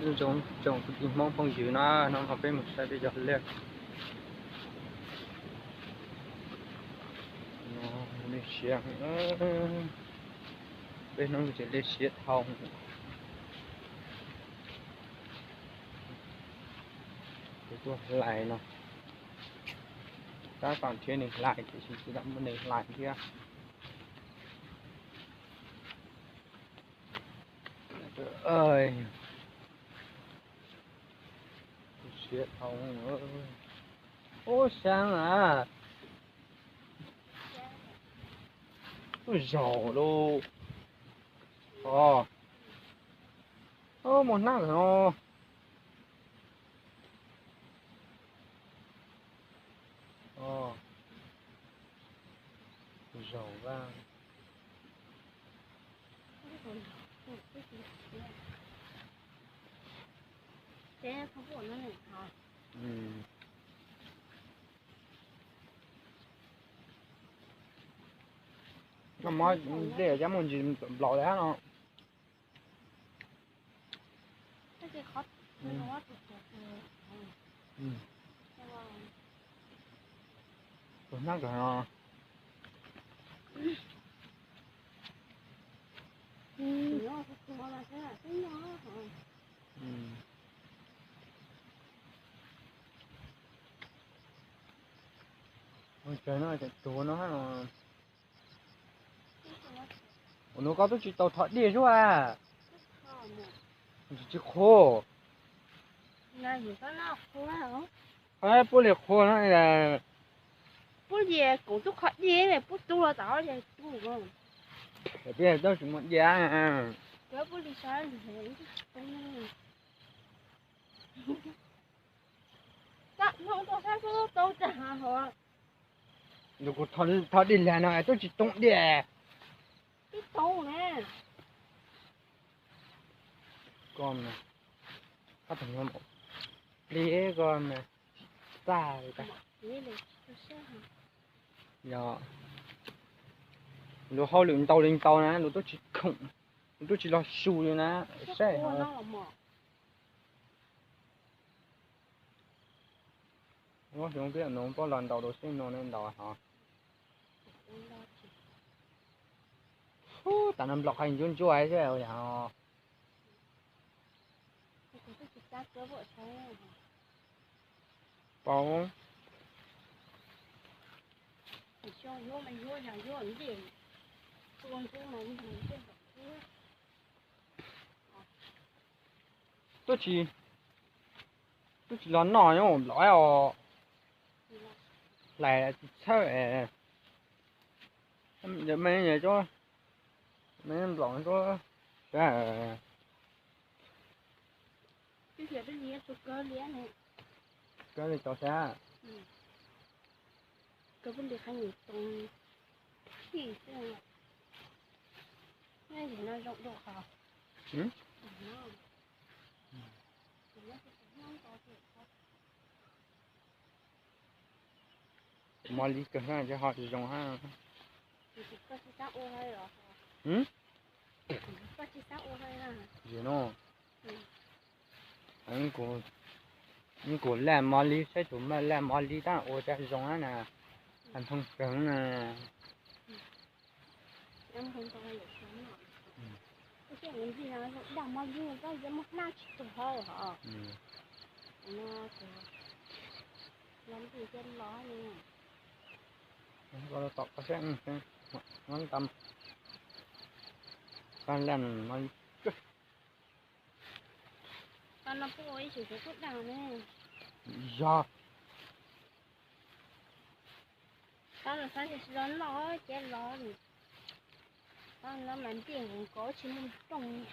Nyob zoo tsoom kwv tij Hmoob phooj ywg na, hnub no peb mus saib peb cov liaj. No, liaj siab, peb hnub ces liaj siab dhau. Kuv tuaj hlais no, tab tom nrhiav neeg hlais tiam sis tsis tau muaj neeg hlais thiab. Siab dhau. Ub, saab a, ub, zaum lauj. Os, muaj hnab kawg no. Zaum a. Noj mov dej cov muaj ntsis nplaum dab no. Tus hnab kawg no. Ua cas no, tus no, ua no koj twb tsis tau thov diaj xwb a. Tsis qhuav. Puab li qhuav no, puab li koom tub qhov diaj, puab tub los tas, tub, twb tsis muaj diaj. Yus kuv thov diaj lag no twb tsis tau diaj. Twb tau ne. Koj mas, koj tus no plig koj mas, txaj li tas. Yog luag hauj lwm ntau li ntau na, luag twb tsis khoom, luag twb tsis los su li na, saib. Muab xyov peb no puab los ntaus rau xwb no ne ntaus hov. Ub, tas no nplaum qhov ntsuab ntsuab xwb yog. Paub. Twb tsis, twb tsis los noj nyob nplaum os. Hlais tsis txhawb es. Me, me nplaum, kawg li tau sab. Mov li kawg hab, ho tsis zoo hab. Zim no, kuv laj mov li, saib tus maj laj mov li tab ua cas zoo hab na, has nthooj kawg na. Tom koj saib, koj laj mov li. Yog. Tau los xav tsis los noj ces los, tau no mas ntiaj nkaus tsis muaj rooj.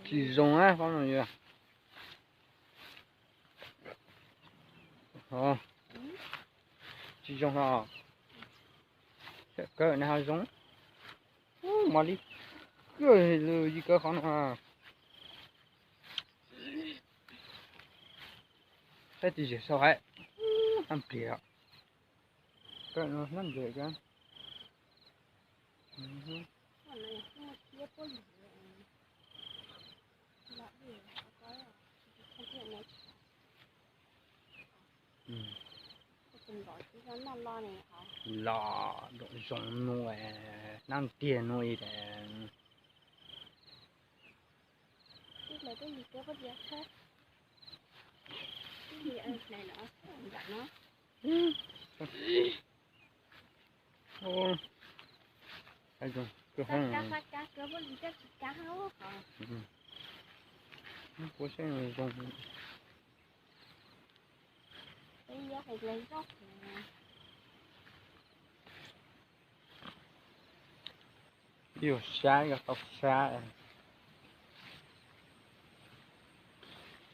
Tsis zoo na qhov no yog. Tsis zoo no. Kawg na ho zoo. Mov li kawg li, yig kawg qhov no. Saib tis zem sau hais, hab pliag. Kawg no hnab nplej kawg. Los zoo zoo no, nab tiag no li. Ib yug sab yog tau sab.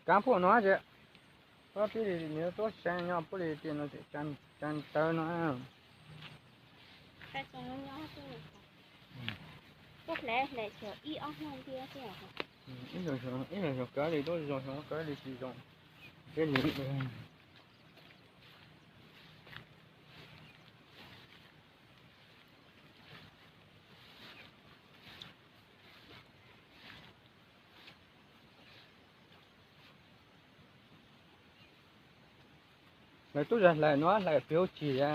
Kab puaj no ces, puab pib li nws tuab sab nyob puab li tias no ces tsa tawv no. Ib zaug xyoo kawg li tuab zoo xyoo kawg li tsis zoo. Lawv tub zag hlais no hlais pem hauv tsis a.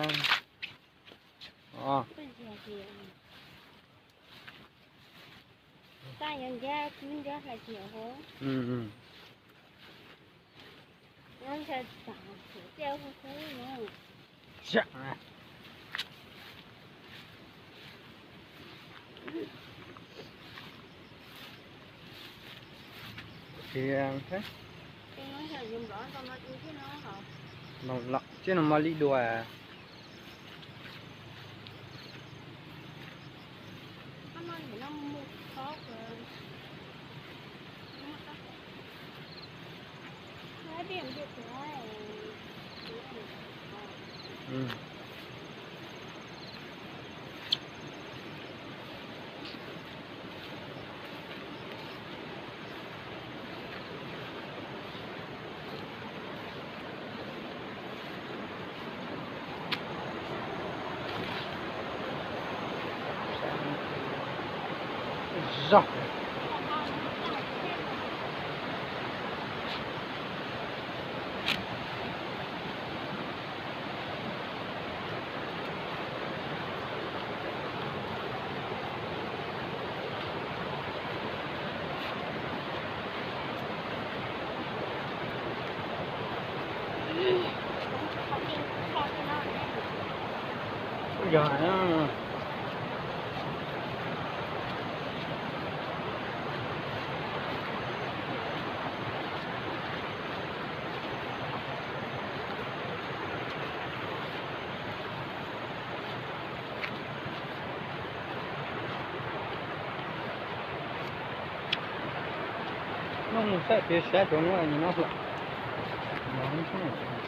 Tsis no mas li dua. Zog. Yog. Noj mus saib pem sab rau no, nws noj hlo.